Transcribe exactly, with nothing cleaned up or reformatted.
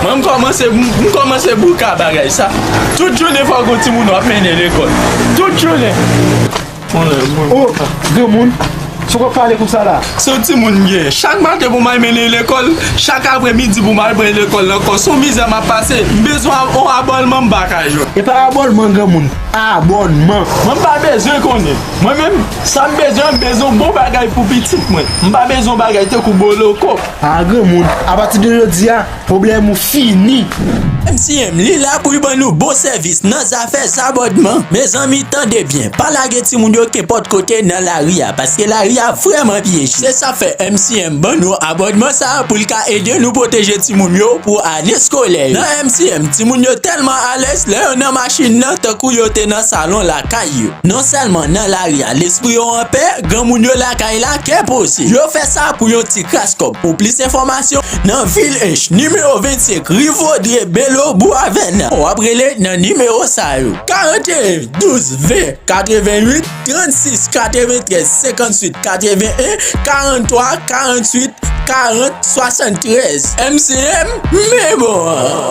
Mwen, m kòmanse, m, m kòmanse bouka bagay sa. Tout jounen fò gon timoun w ap mennen lekòl. Tout jounen. O, granmoun, sa w ap pale konsa la? Se yon timoun m gen. Chak maten pou m al mennen lekòl, chak apremidi pou m al pran lekòl ankò. Se yon mizè m ap pase. M bezwen yon abònman m pa ka jwenn. E pa abònman, granmoun. Abònman. Mwen, m pa bezwen konnen. Mwen menm, sa m bezwen, m bezwen yon bon bagay pou pitit mwen. M pa bezwen yon bagay tankou boloko. A, granmoun, apati de jodi a, pwoblèm ou fini. M C M, li la pou l ban nou bon sèvis nan zafè zabòdman. Mezanmi, tande byen, pa lage timoun yo kenpòt kote nan lari a, paske lari a vrèman pyej. Se sa fè M C M ban nou abòdman sa a pou l ka ede nou pwoteje timoun yo pou ane eskolè yo. Nan M C M, timoun yo tèlman alèz lè yo nan machin nan, tankou yo te nan salon lakay yo. Non sèlman nan lari a, lespri yo anpè, granmoun yo lakay la, kè poze. Yo fè sa pou yon ti kras kòb. Pou plis enfòmasyon, nan vil Ench, nimewo vennsenk, ri Vodrye, Belo, Bou Avèn nan. W ap rele nan nimewo sa yo: karanteyen, douz, ven, katrevenwit, trannsis, katreventrèz, senkantuit, katreven, karanntwa, karantuit, karant, swasanntrèz. M C M, men bon an.